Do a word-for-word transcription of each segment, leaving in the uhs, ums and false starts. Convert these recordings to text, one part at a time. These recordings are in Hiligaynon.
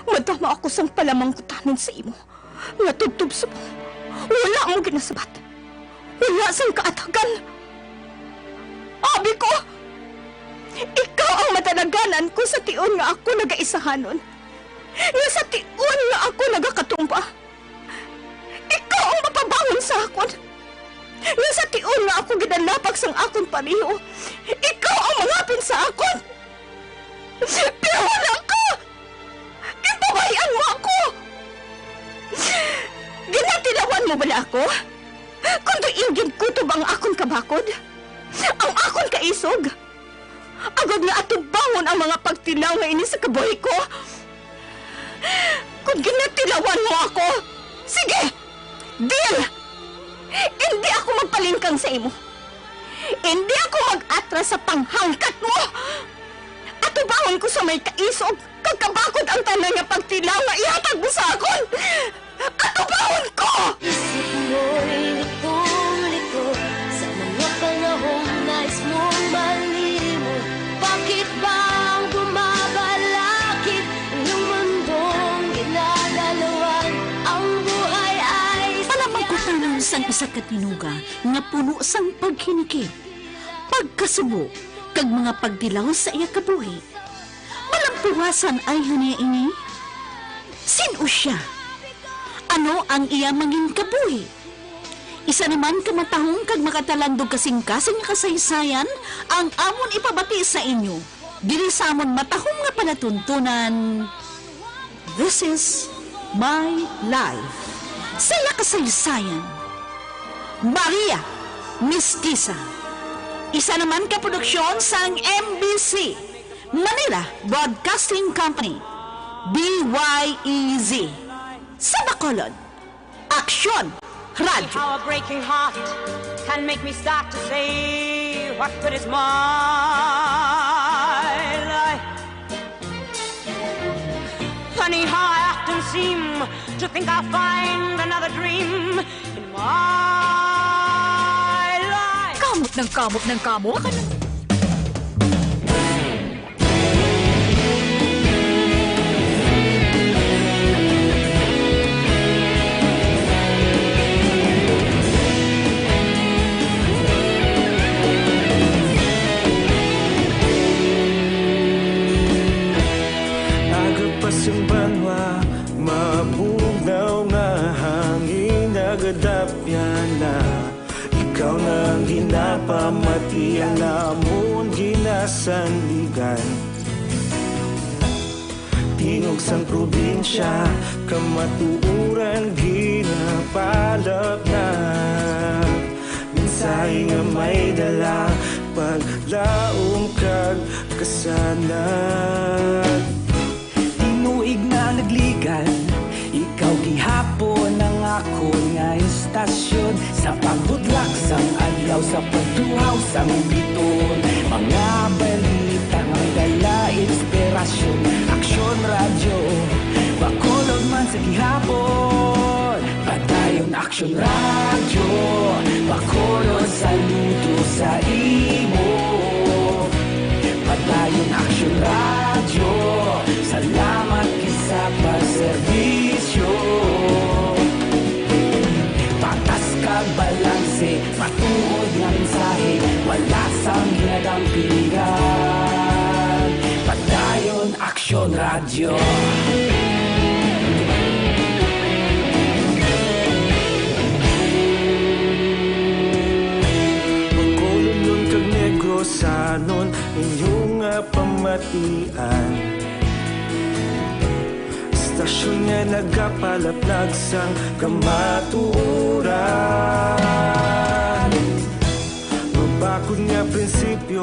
Madama ako sang palamangkutanon sa imo, nga tubtob subong wala mo ginasabat, wala sang kaathagan. Abi ko, ikaw ang madalaganan ko sa tion nga ako nagaisahanon, nga sa tion nga ako nagakatumba. Ikaw ang mapabangon sa akon, nga sa tion nga ako ginalapak sang akon pareho, ikaw ang mangapin sa akon. Pero wala ka! Ginpabay-an mo ako! Ginatilawan mo bala ako? Kon diin ginkutob ang akon kabakod, ang akon kaisog, agod nga atubangon ang mga pagtilaw nga ini sa kabuhi ko? Kon ginatilawan mo ako, sige! Deal! Indi ako magpalingkang sa imo. Indi ako mag-atras sa panghangkat mo. Atubangon ko sa may kaisog kag kabakod ang tanan nga pagtilaw nga ihatag mo sa akon. Atubangon ko! Isip mo'y litong-lito sa mga panahong nais mong malimot. Bakit ba ang bumabalakid ang iyong mundong ginagalawan? Ang buhay ay Palamangkutanon sang isa ka tinuga nga puno sang paghinikit, pagkasubo, kag mga pagtilaw sa iya kabuhi. Malampuwasan ay hania ini? Sin-o sia? Ano ang iya mangin kabuhi? Isa naman ka matahom kag makatalandog kasing-kasing nga kasaysayan ang amon ipabati sa inyo diri sa amon matahom nga palatuntunan. This is My Life. Sa iya kasaysayan, Maria Mestiza. Isa naman ka produksyon sang M B C, Manila Broadcasting Company, B Y E Z. Sa Bacolod, Aksyon Radyo. How a breaking heart can make me start to say, what good is my life? Funny how I often seem to think I'll find another dream in my life. Kamot ng kamot ng kamot. Aga pa sing banwa, mabugnaw nga hangin nagadapyan na. Ikaw na ang ginapamati, ang amon ginasandigan. Tingog sang probinsya, kamatuoran ginapalapnag. Mensahe nga may dala, paglaom kag kasanag. Tinuig na nagligan, ikaw gihapon ang akon nga istasyon. Sa pagbudlak sang adlaw, sa pagtuhaw sang biton, mga balita nga may dala inspirasyon. Aksyon Radyo, Bacolod man sa gihapon. Padayon Aksyon Radyo, Bacolod, saludo sa imo. Padayon Aksyon Radyo, salamat gid sa pagserbisyo. Patas kag balanse, matuod nga mensahe, wala sang ginadampingan. Padayon Aksyon Radyo. Bacolodnon kag Negrosanon, inyo nga pamatian. Istasyon nga nagapalapnag sang kamatuoran. Mabakod nga prinsipyo,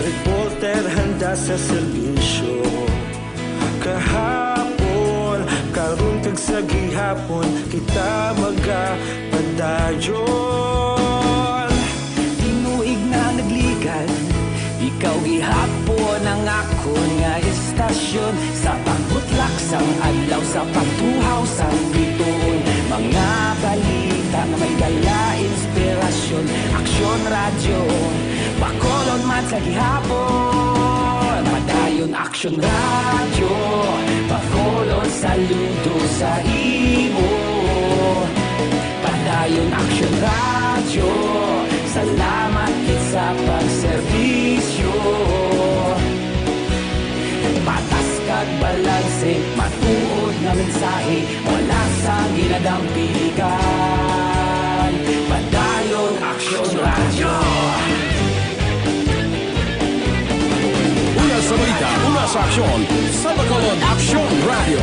reporter handa sa serbisyo. Kahapon, karon kag sa gihapon, kita magapadayon. Tinuig na nagligan, ikaw gihapon ang akon nga istasyon. Sa pagbutlak sang adlaw, sa pagtuhaw sang bituon, mga balita nga may dala inspirasyon. Aksyon Radyo, Bacolod man sa gihapon. Padayon Aksyon Radyo, Bacolod. sa imo. Padayon Aksyon Radyo, salamat gid sa pagserbisyo. Patas kag balanse, matuod nga mensahe, wala sang ginadampigan. Padayon Aksyon Radyo. Una sa balita, una sa aksyon, sa Bacolod Aksyon Radyo.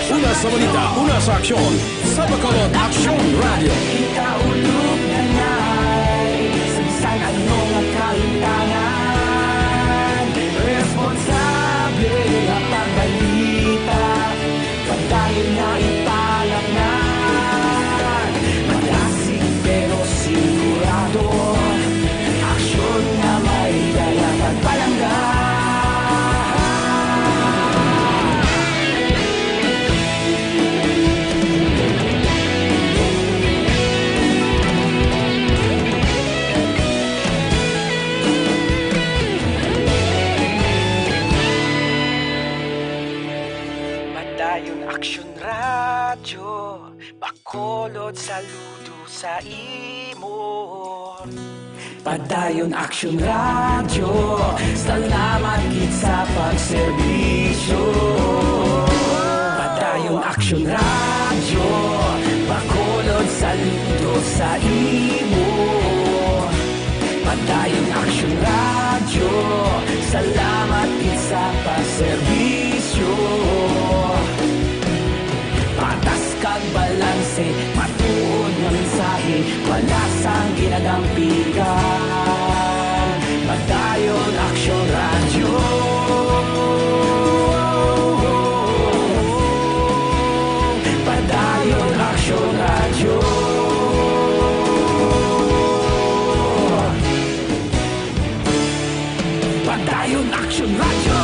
Una sa balita, una sa aksyon, sa Bacolod Aksyon Radyo. Kita ulog na ngay, sa bisan ano nga kahintangan, responsable nga pagbalita. Padayon nga ipalangnan, madasig pero sigurado, aksyon nga may dala kag palangga. Padayon Aksyon Radyo, Bacolod, saludo sa imo. Padayon Aksyon Radyo, salamat gid sa pagserbisyo. Padayon Aksyon Radyo, Bacolod, saludo sa imo. Padayon Aksyon Radyo, salamat gid sa pagserbisyo. Patas kag balanse, matuod nga mensahe, wala sang ginadampigan. Padayon Aksyon Radyo. Padayon Aksyon Radyo. Padayon Aksyon Radyo.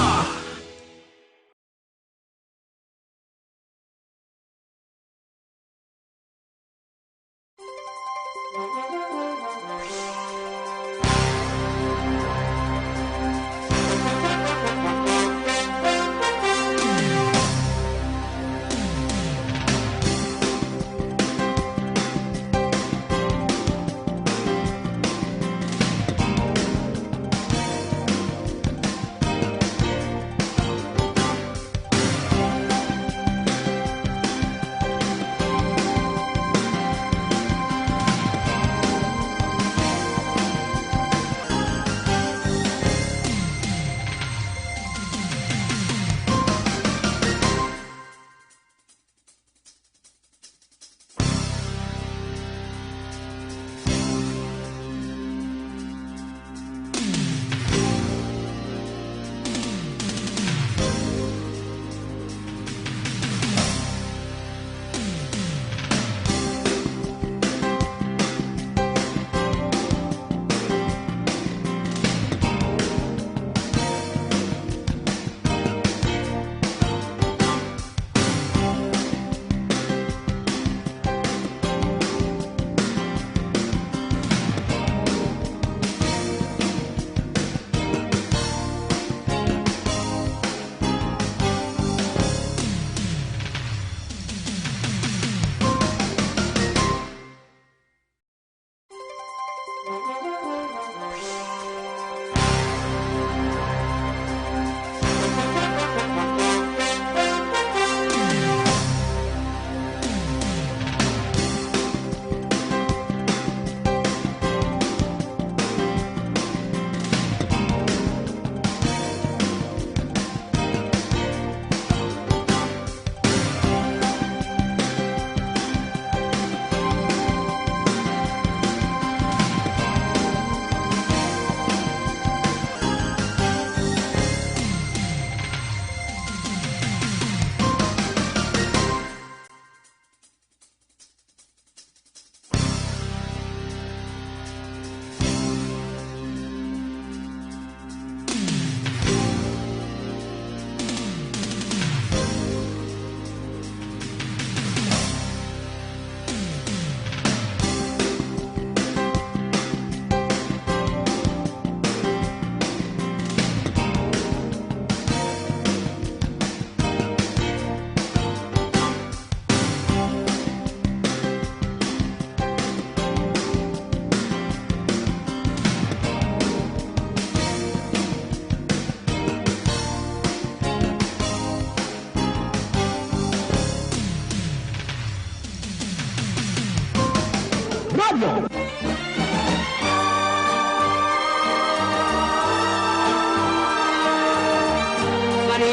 Funny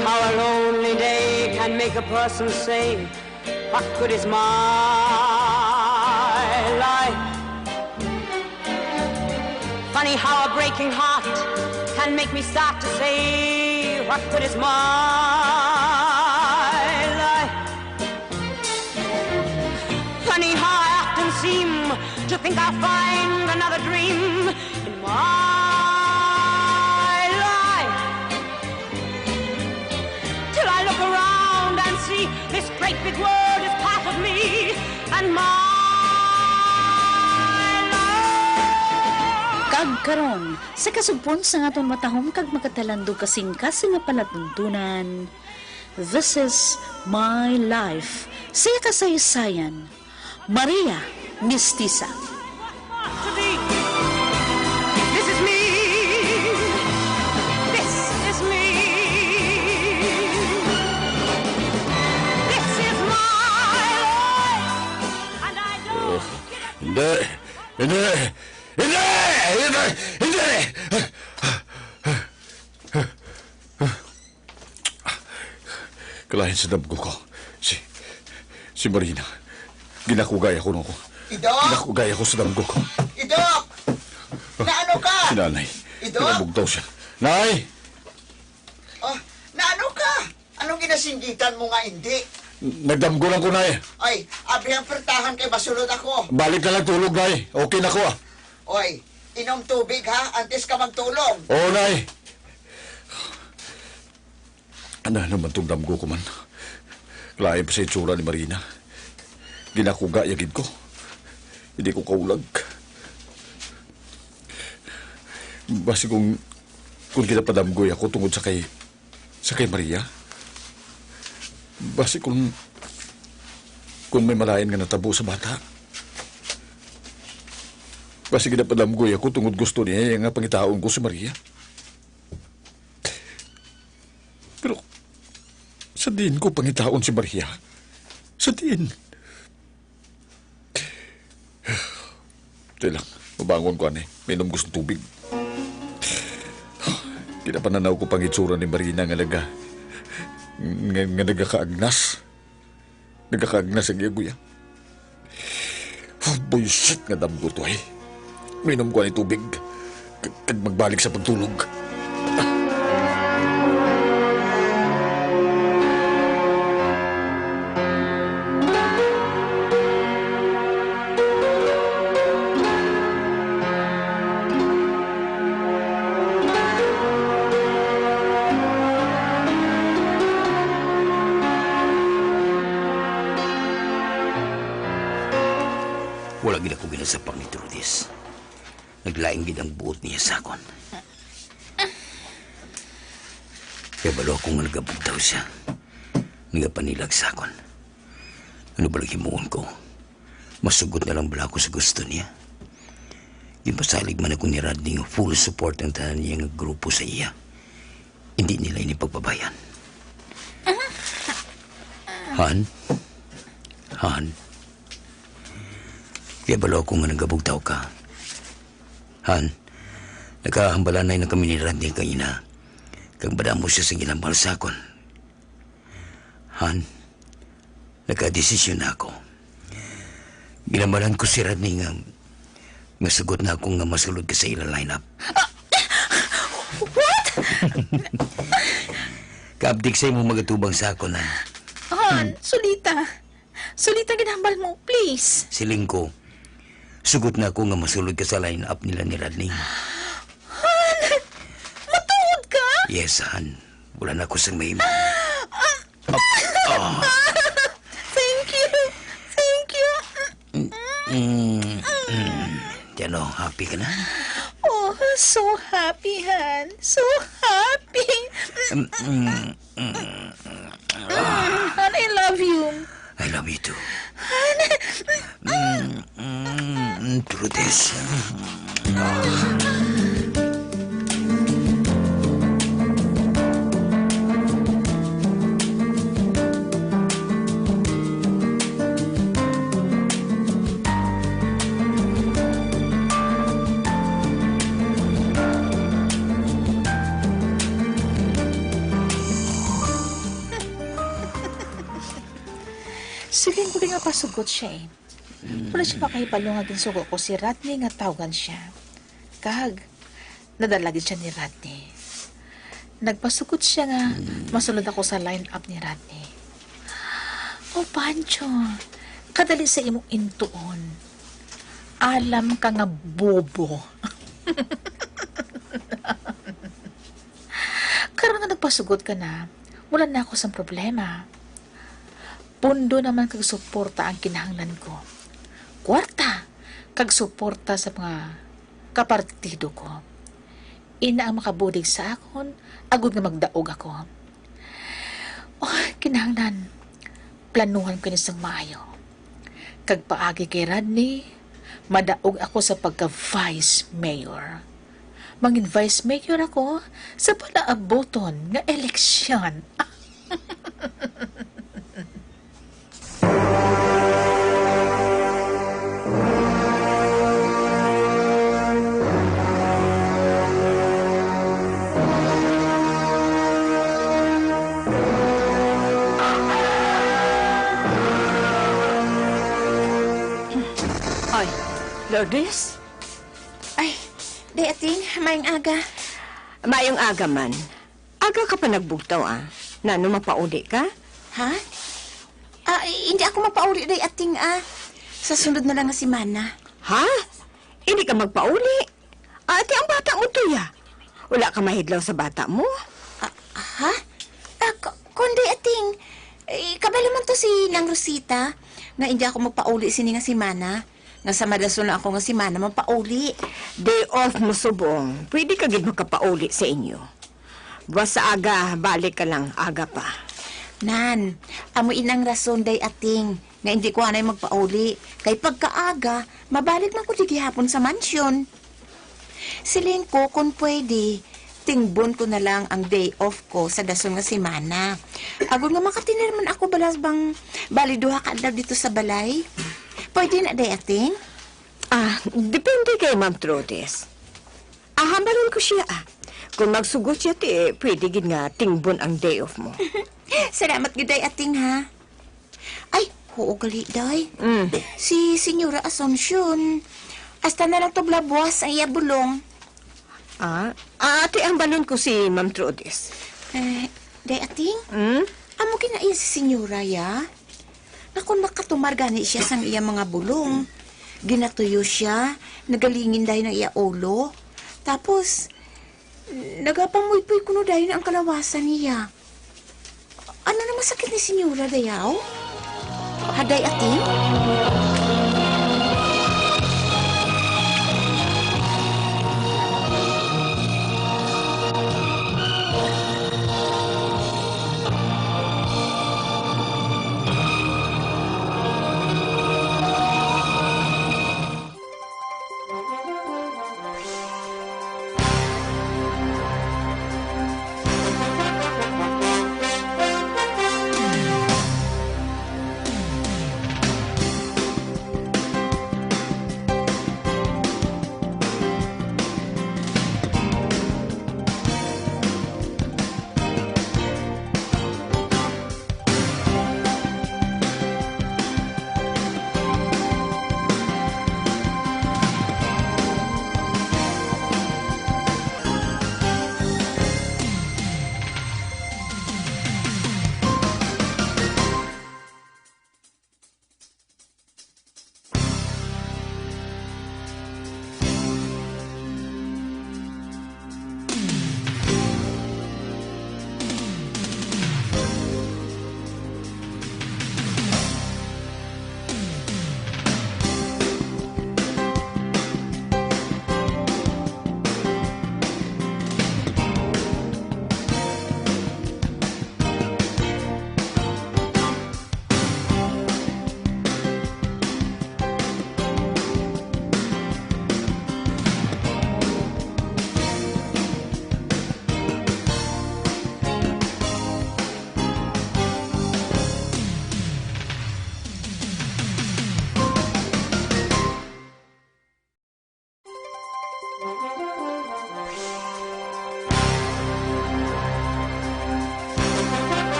how a lonely day can make a person say, "What good is my life?" Funny how a breaking heart can make me start to say, "What good is my life?" Funny how I often seem to think I'll find another dream in my life. Till I look around and see this great big world is part of me and my life. Kag karon, sa kasugpon sang aton matahom kag makatalandog ka sing kasi nga palatuntunan, This is My Life, sa kasaysayan, Maria Mestiza. This is me. This is me. This is my life. And I don't Oh, give up. Hindi! Hindi! Hindi! Hindi! Hindi! Kalain sa damgo ko. Si, si Marina. Ginakugay ako nung ako. Ido! Ginakugay ako sa damgo ko. Ido! Naano ka? Si Nanay. Ido! Pinabugtaw siya. Nay! Ah, naano ka? Anong ginasinggitan mo nga hindi? Nagdamgo lang ko, Nay. Ay, abri ang pertahan kay masulod ako. Balik na lang tulog, Nay. Okay na ko, ah. Oy, inom tubig, ha, antes ka magtulog. Oo, Nay. Ano, ano man tong damgo ko man? Lain pa sa itsura ni Marina. Ginakuga ya gid ko. Hindi ko kaulag. Basi kung, kung ginapadamgoy ako tungod sa kay, sa kay Maria. Basi kung, kung may malain nga natabo sa bata. Basi ginapadamgoy ako tungod gusto niya nga pangitaon ko si Maria. Pero sa diin ko pangitaon si Maria? Sa diin? Dali lang, mabangon ko ani. Mainom ko sang tubig. Ginapananaw ko pang itsura ni Marina nga naga-, nga, nga nagakaagnas. Nagakaagnas ang iya guya. Buisit nga damgo to, eh. Minom ko ni tubig, k-, kag magbalik sa pagtulog. Wala gid ako ginasapang ni Trudis. Naglain gid ang buot niya sa akon. Kaya balo ako nga nagabugtaw siya. Nagapanilag sa akon. Ano ba lang himuon ko? Masugot na lang bala ako sa gusto niya? Ginpasalig man ako ni Rodney nga full support ang tanan niya nga grupo sa iya. Hindi nila ini pagpabayan. Han? Han? Kaya balo ako nga nagabugtaw ka. Han, nagkahambalanay na kami ni Rodney kaina. Kag madamo siya sa ginhambal sa akon. Han, nagkadesisyon na ako. Ginhambalan ko si Rodney nga, nga sugot na ako nga masulod ka sa ila lineup. Ah! What? Kaabtik sa imo magatubang sa akon, Han. Han, sulita. Sulita ginhambal mo, please. Siling ko, sugot na ako nga masulod ka sa lineup nila ni Rodney. Han, matuod ka? Yes, Han. Wala na ako sang mahimo. Ah! Ah! Thank you. Thank you. Mm, mm, mm. Tiano, happy ka na? Oh, so happy, Han. So happy. Mm, mm, mm, mm. Mm, Han, I love you. I love you too. Han. Mm, mm, mm, Trudis. Siling ko nga pasugot siya eh. Wala siya makahibalo nga ginsugo ko si Rodney nga tawgan siya. Kag, nadala gid siya ni Rodney. Nagpasugot siya nga masulod ako sa line-up ni Rodney. O Pancho, kadali sa imong intuon. Alam ka nga bobo. Karon nga nagpasugot ka na, wala na ako sang problema. Pundo naman kag suporta ang kinahanglan ko. Kwarta kag suporta sa mga kapartido ko. Ina ang makabulig sa akon, agod nga magdaog ako. Oh, kinahanglan, planuhan ko ni sang maayo. Kag paagi kay Rodney, madaog ako sa pagka-vice mayor. Mangin vice mayor ako sa palaabuton nga eleksyon. Ay, Lourdes? Ay, Day Ating, maayong aga. Maayong aga man. Aga ka pa nagbugtaw, ah. Nano, mapauli ka? Ha? Ah, hindi ako mapauli, Day Ating, ah. Sa sunod na lang nga semana. Ha? Hindi ka magpauli? Ah, ati ang bata mo, Tuya. Wala ka mahidlaw sa bata mo? Ah, ha? Ah, ku-, kundi, Ating, eh, kabalo man to si Nang Rosita, nga hindi ako magpauli sini nga semana, nga sa madason lang ako nga semana mapauli. Day off mo subong, pwede ka gid makapauli sa inyo. Buwas sa aga, balik ka lang, aga pa. Nan, amo inang rason, Day Ating, nga hindi ko anay magpauli. Kay pagkaaga, mabalik man ko di gihapon sa mansyon. Siling ko, kung pwede, tingbon ko na lang ang day off ko sa dason nga semana. Agod nga makatinir man ako balas bang bali duha ka adlaw dito sa balay. Pwede na, Day Ating? Ah, depende kay Ma'am Trodes. Ah, hambalon ko siya, ah. Kung magsugot siya, ti, pwede gid nga tingbon ang day off mo. Salamat gid, Day Ating, ha? Ay, oo, gali, Day. Mm. Si Senyora Asuncion, hasta na lang tubla buwas ang iya bulong. Ah, ah, ati, hambalon ko si Ma'am Trodes. Eh, Day Ating? Mm? Amo gid na iya si Senyora, ya? Nga kung makatumar gani siya sang iya mga bulong, ginatuyo siya, nagalingin dayon ang iya ulo. Tapos, nagapamuypoy kuno dayon ang kalawasan niya. Ano na masakit ni Senyora, dayaw? Haday ating?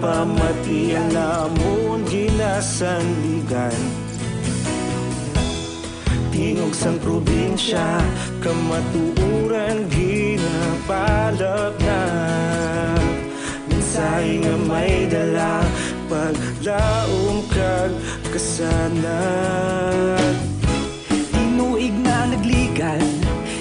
Pamatian namon ginasandigan, tingog sang probinsya, kamatuoran ginapalapnap. Mensahe nga may dala, paglaom kag kasanag. Tinuig na nagligan,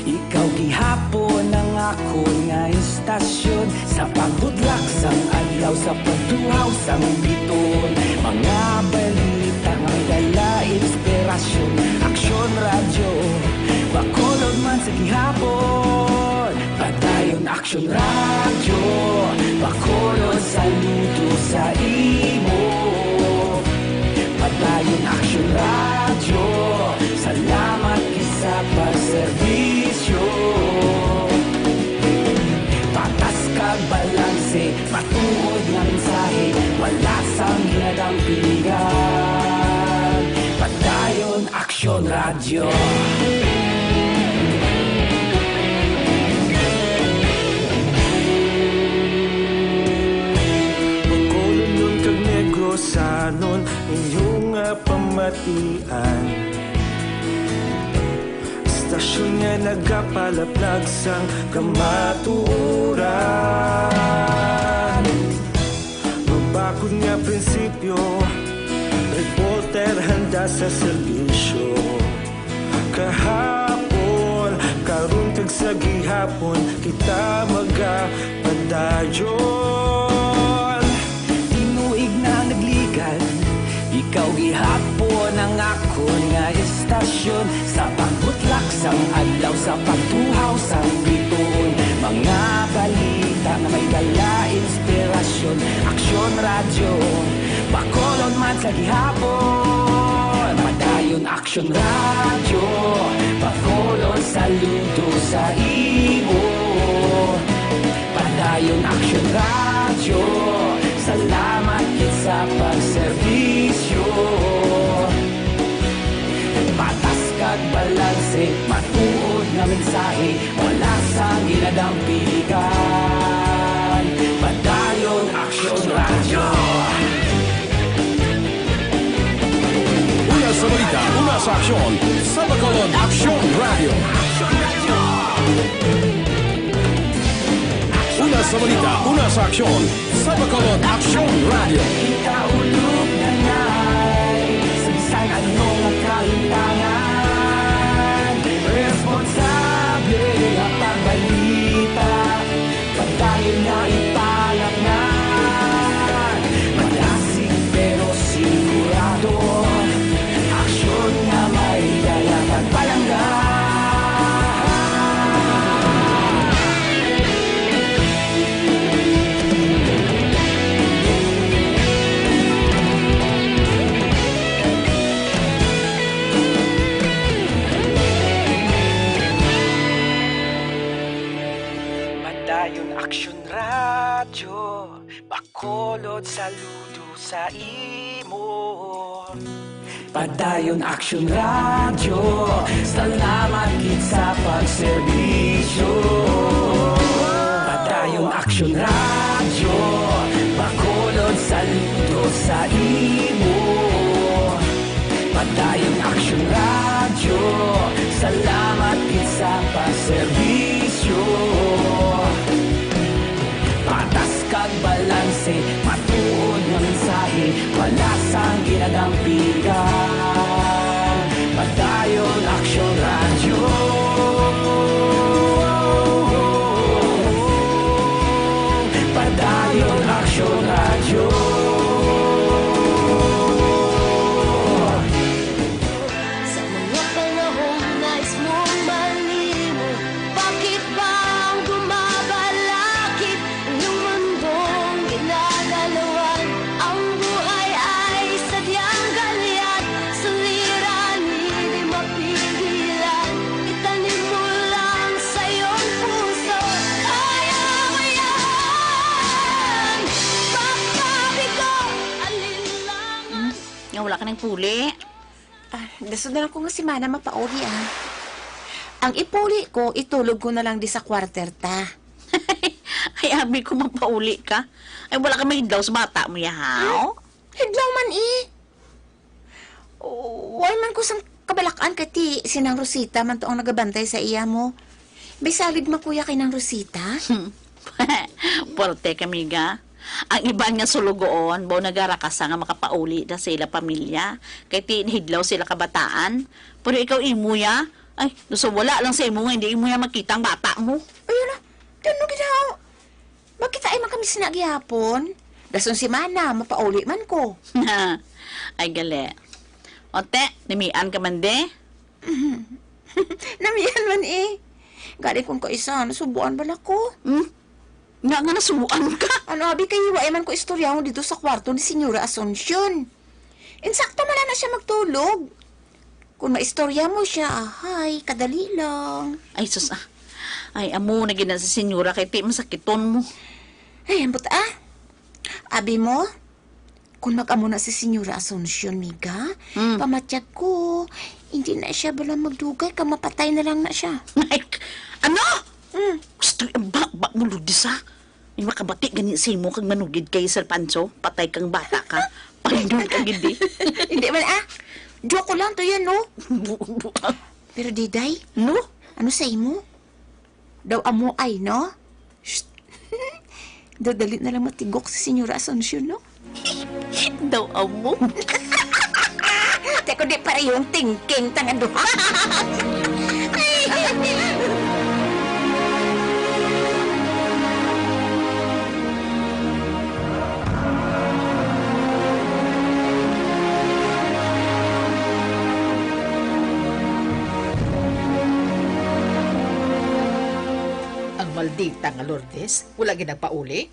ikaw gihapon ang akon nga istasyon. Sa pagbudlak sang adlaw, sa pagtuhaw sang bituon, mga balita nga may dala inspirasyon. Aksyon Radyo, Bacolod man sa gihapon. Padayon Aksyon Radyo, Bacolod, saludo sa imo. Padayon Aksyon Radyo, salamat gid sa pagserbisyo. Patas kag balanse, matuod nga mensahe, wala sang ginadampigan. Padayon Aksyon Radyo. Bacolodnon kag Negrosanon, inyo nga pamatian. Istasyon nga nagapalaplag sang kamatuoran. Mabakod nga prinsipyo, reporter handa sa serbisyo. Kahapon, karon kag sa gihapon, kita magapadayon. Tinuig na nagligan, ikaw gihapon ang akon nga istasyon. Sa pagbutlak sang adlaw, sa pagtuhaw sang bituon, mga balita nga may dala inspirasyon. Aksyon Radyo, Bacolod man sa gihapon. Padayon Aksyon Radyo, Bacolod, saludo sa imo. Padayon Aksyon Radyo, salamat gid sa pagserbisyo. Patas kag balanse, matuod nga mensahe, wala sang ginadampigan. Padayon Aksyon Radyo. Una sa balita, una sa aksyon, sa Bacolod Aksyon Radyo. Una sa balita, una sa aksyon, sa Bacolod Aksyon Radyo. Ikaulog na ngay sa bisan ano nga kahintangan. Responsable nga pagbalita, padayon nga ipalapngan. Madasig pero sigurado, aksyon nga may dala kag palangga. Padayon Aksyon Radyo, Bacolod, saludo sa imo. Padayon Aksyon Radyo, salamat gid sa pagserbisyo. Padayon Aksyon Radyo, Bacolod, saludo sa imo. Padayon Aksyon Radyo, salamat gid sa pagserbisyo. Patas kag balanse, matuod nga mensahe, wala sang ginadampigan. Padayon Aksyon Radyo. Padayon Aksyon Radyo. Sa mga panahong nais mong malimot, bakit ba ang bumabalakid ang iyong mundong ginagalawan? Ang buhay ay sadyang galyat, suliranin, di mapigilan. Itanim mo lang sa iyong puso, kaya mo yan. Pagpabigo, alinlangan. Hmm? Nga wala ka nang puli? Ah, dason na lang ko nga semana mapauli, ah. Ang ipuli ko, itulog ko na lang di sa quarter ta. Ay, abi ko mapauli ka. Ay, wala ka mahidlaw sa bata mo, ya, haw? Hidlaw man, eh. Way man ko sang kabalak-an kay ti si Nang Rosita man to ang nagabantay sa iya mo. Bisalig makuya kay Nang Rosita. Puwerte ka, miga. Ang iban nga sulugoon, baw nagaraka sa nga makapauli na sa ila pamilya. Kay ti nahidlaw sila kabataan. Pero ikaw, imo ya. Ay, nasa wala lang sa imo nga hindi imo ya makita ang bata mo. Ay, ala, ti ano gid, haw? Magkita-i man kami sina gihapon. Dason semana, mapauli man ko. Ay, gali. Ote, namian ka man, de? Namian man, eh. Gani kung kaisa, nasubuan bala ko. Hmm? Nga nga nasubuan ka? Ano, abi, kay wa man ko istoryahon dito sa kwarto ni Senyora Asuncion. Insakto man na siya magtulog. Kung maistorya mo siya, ahay, kadali lang. Ay, sus, ah. Ay, amo na gid na si Senyora kay ti masakiton mo. Ay, ambot, ah. Abi mo, kung mag-amo na si Senyora Asuncion, miga, Mm. pamatyag ko, hindi na siya bala magdugay ka, mapatay na lang na siya. Ay, ano? Mm. Gusto ang baba mo, Lourdes, ha? May makabati gani sa imo kag manugid kay Sir Pancho, patay kang bata ka. Pahinun ka gid, eh. Hindi man, ah. Joke ko lang to yan, no? Bu-, bu-, ah. Pero, Diday, No? ano sa imo? Daw amo ay, no? Shh. Daw dali na lang matigok si Senyora Asuncion, no? Daw amo. Te ko di parehong thinking tang duha. Ang maldita nga Lourdes, wala gid nagpauli?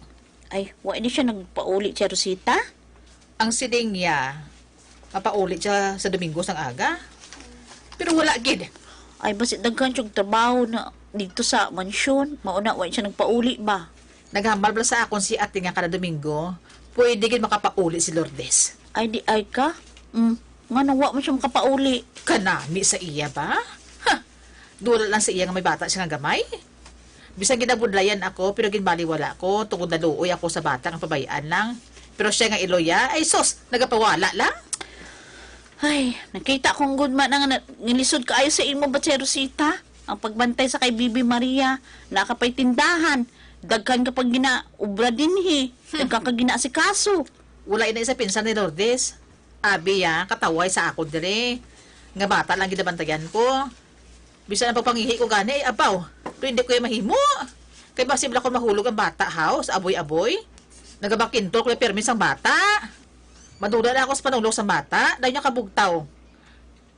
Ay, wa ni siya nagpauli, Tia Rosita? Ang siling niya, mapauli siya sa Domingo sang aga. Pero wala gid. Ay, basi daghan siyang trabaho na dito sa mansyon. Mao na, wa siya nagpauli ba? Naghambal bala sa akon si ate nga kada Domingo, pwede gid makapauli si Lourdes. Ay, di ay ka? Mm, ngano wa man siya makapauli? Kanami sa iya ba? Ha! Dula lang sa iya nga may bata siya nga gamay. Bisan ginabudlayan ako, pero ginbaliwala ko tungod naluoy ako sa bata nga pabay-an lang. Pero siya nga iloya, ay sus, nagapawala lang. Ay, nakita kong gud man nga na-, nilisod kaayo sa imo, Batse Rosita. Ang pagbantay sa kay Bibi Maria, nakapay tindahan, daghan ka pag ginaubra dinhi, Hmm. daghan ka ginaasikaso. Wala ina isa pinsan ni Lourdes. Abi ya, kataway sa ako diri. Nga bata lang ginabantayan ko. Bisan ang pagpangihi ko gani, ay abaw, pero hindi ko ya mahimo. Kay basi bala ko mahulog ang bata, haw, sa aboy-aboy. Nagabakintol ko ya pirmi sang bata. Madula na ako sa panulog sang bata, dayon niya kabugtaw.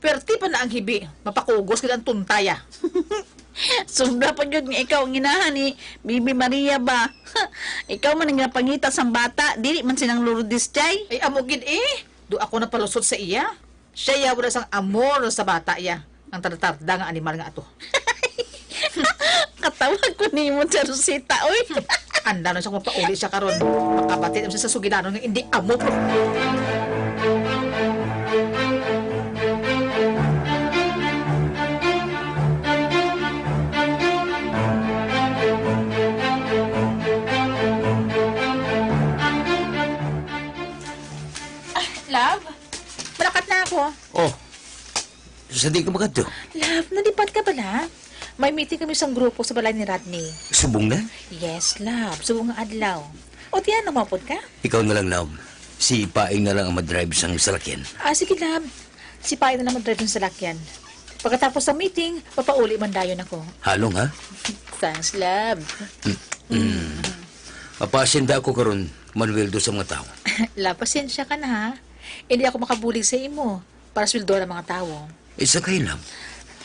Perti pa na ang hibi, mapakugos gid ang tunta ya. Sobra pa gyud nga ikaw ang inahan ni Bibi Maria ba? Ikaw man ang napangita sang bata, dili man si Nang Lourdes, chay. Ay, amo gid eh. Do ako napalusot sa iya. Siya ya wala sang amor sa bata ya. Ang tarda-tarda nga animal nga ato. Katawag ko nimo, Tia Rosita, oy. Anda na siya kung pauli siya karon. Makabati na siya sa sugilanon nga hindi amo. Ah, love, malakat na ako. Oh, sa di ka makadto? Love, nalipat ka bala? May meeting kami sang grupo sa balay ni Rodney. Subong na? Yes, love. Subong nga adlaw. O, tiyan, umapod ka? Ikaw na lang, love. Si Paing na lang ang madrive sang salakyan. Ah, sige, love. Si Paing na lang madrive sang salakyan. Pagkatapos sa meeting, papauli man dayon ako. Halong, ha? Thanks, love. Mm. Mapasenda ako karon, Manuel, do sa mga tao. Love, pasensya ka na, ha? Hindi ako makabulig sa imo para sweldo ang mga tao. It's okay, love.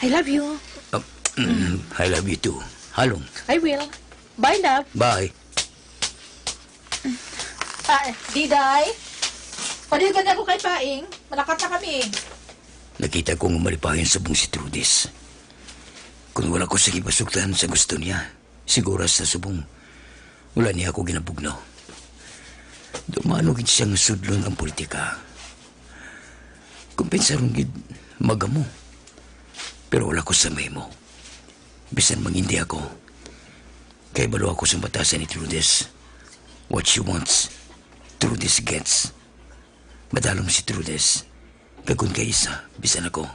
I love you. Uh, I love you too. Halong. I will. Bye, love. Bye. Ah, Diday. Paligan ako kay Paing. Malakat na kami. Nakita ko nga malipayon subong si Trudis. Kung wala ko sige masuklan sa gusto niya, siguro sa subong, wala niya ako ginabugnaw. Dumano gid siya nga sudlon ang politika. Kung pensaron gid, magamo. Pero wala ko sa mahimo. Bisan mangindi ako, Kay balo ako sa batasan ni Trudes. What she wants, Trudes gets. Madalom si Trudes. Kag kon kaisa, bisan ako,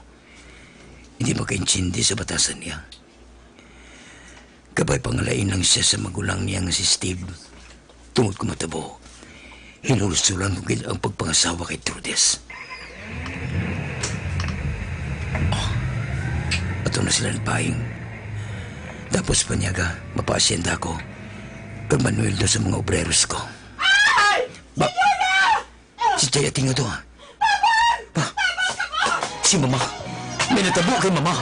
hindi makaintindi sa batasan niya. Kabay pangalain lang siya sa magulang niya nga si Steve. Tungod ko matabo, hinulsulan ko gid ang pagpangasawa kay Trudes. Ato na sila ni Paing. Tapos panyaga, mapaasyenda ko kag manweldo sa mga obreros ko. Ay! Ba- Señora! Si Jaya, tingnan to, ah. Pa! Si Mama! May natabo kay Mama!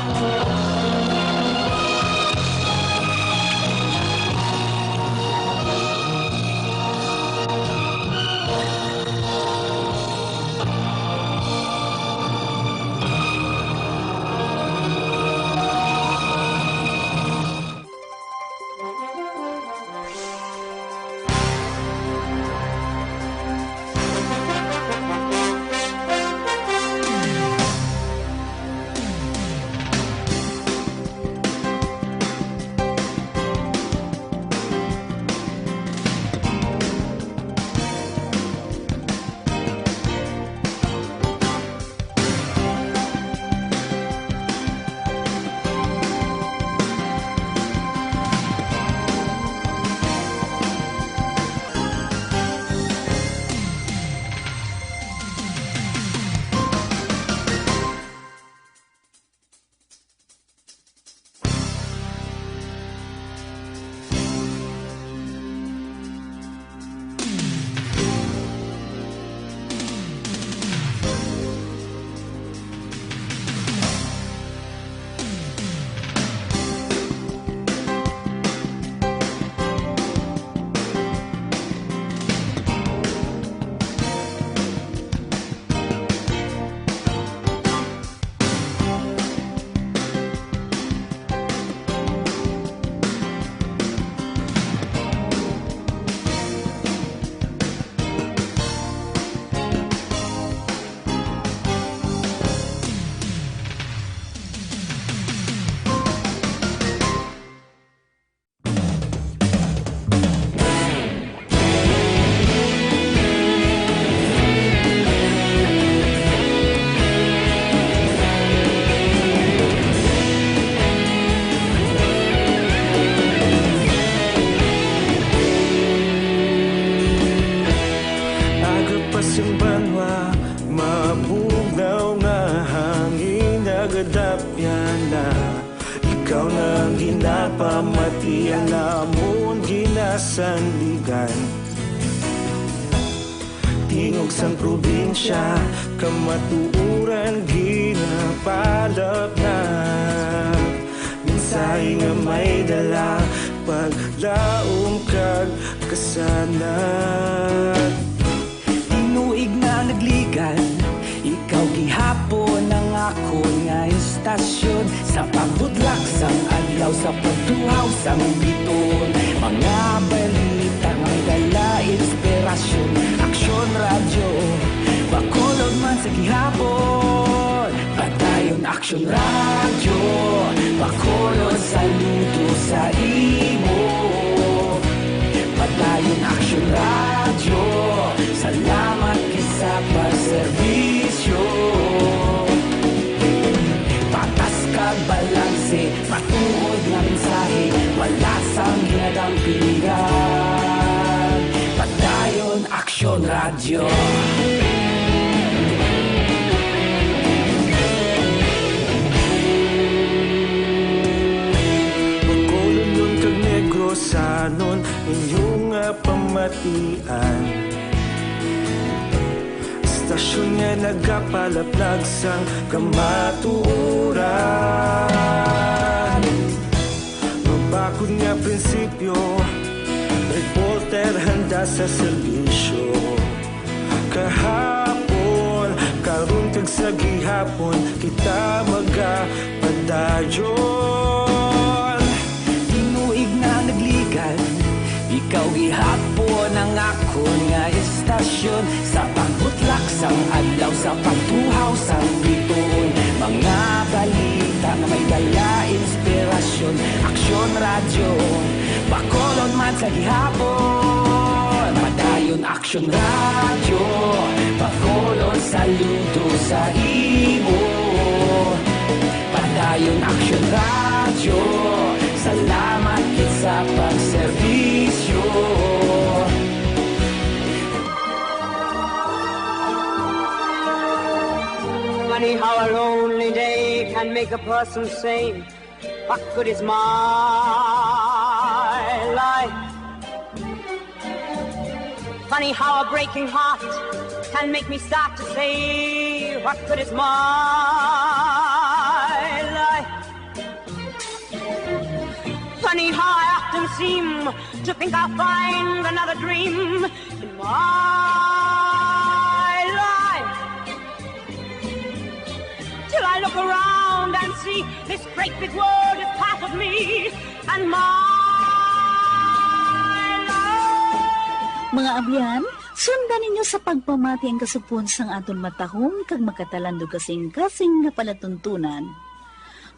Aga pa sing banwa, mabugnaw nga hangin, nagadapyan na. Ikaw na ang ginapamati, ang amon ginasandigan. Tingog sang probinsya, kamatuoran ginapalapnap. Mensahe nga may dala, paglaom kag kasanag. Tinuig na nagligad, ikaw gihapon ang akon nga istasyon. Sa pagbutlak sang adlaw, sa pagtuhaw sang bituon, mga balita may dala inspirasyon. Aksyon Radyo, Bacolod man sa gihapon. Padayon Aksyon Radyo, Bacolod, saludo sa imo. Padayon Aksyon Radyo, salamat kay sa pagserbisyo. Patas kag balanse, matuod nga mensahe, wala sang ginadampingan. Padayon Aksyon Radyo. Bacolodnon kag Negrosanon, inyo nga pamatian. Istasyon nga nagapalaplag sang kamatuoran. Mabakod nga prinsipyo, reporter handa sa serbisyo. Kahapon, karon kag sa gihapon, kita magapadayon. Tinuig na nagligad, ikaw gihapon ang akon nga istasyon. Sa pagbutlak sang adlaw, sa pagtuhaw sang bituon, mga balita nga may dala inspirasyon. Aksyon Radyo, Bacolod Sa gihapon, Padayon Action Radio, Bacolod, saludo sa imo. Padayon Action Radio, salamat gid sa pagserbisyo. Funny how a lonely day can make a person say, "What good is my life?" Funny how a breaking heart can make me start to say, "What good is my life?" Funny how I often seem to think I'll find another dream in my life. Till I look around and see this great big world is part of me and my life. Mga abyan, sundan ninyo sa pagpamati ang kasugpon sang aton matahom kag makatalandog kasing-kasing nga palatuntunan.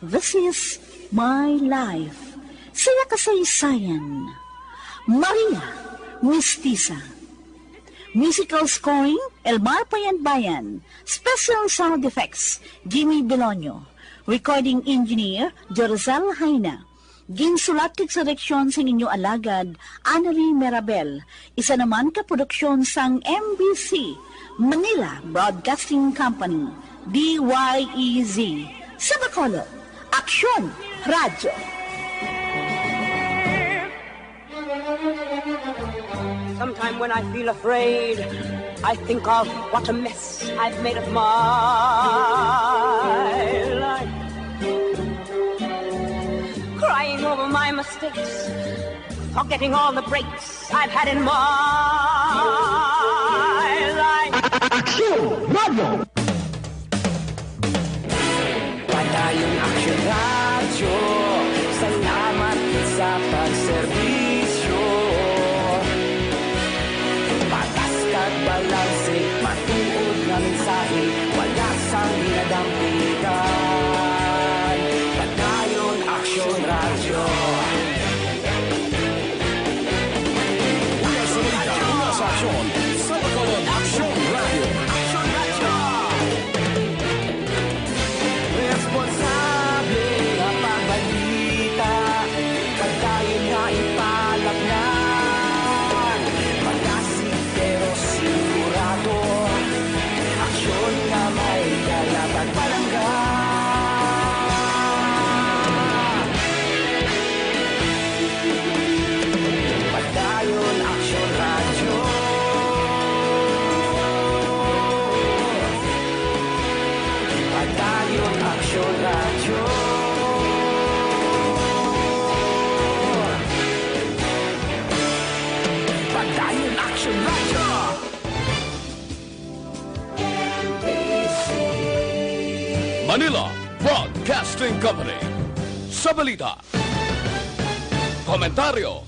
This is My Life. Saya kasaysayan. Maria Mestiza. Musical scoring, Elmar Payanbayan. Special sound effects, Jimmy Belonio. Recording engineer, Jorzel Jaina. Ginsulat kag sa direksyon sang inyo alagad, Annalie Merabel. Isa naman ka produksyon sang M B C, Manila Broadcasting Company, D Y E Z, sa Bacolod, Aksyon Radyo. Sometime when I feel afraid, I think of what a mess I've made of my life. Crying over my mistakes, forgetting all the breaks I've had in my life. Aksyon Radyo. Padayon Aksyon Radyo, salamat sa pagserbisyo. Patas kag balanse, matuod nga mensahe, wala sang ginadampigan. Padayon Aksyon Radyo. Una sa balita, una sa aksyon, sa Bacolod Aksyon Radyo. Aksyon Radyo. Responsable nga pagbalita, pagdayon nga ipalatngan. Magasig pero sigurado, aksyon nga may dala pagpalangga. Padayon Aksyon Radyo. Padayon Aksyon Radyo. Padayon Aksyon Radyo. Manila Broadcasting Company. Sa balita, komentaryo,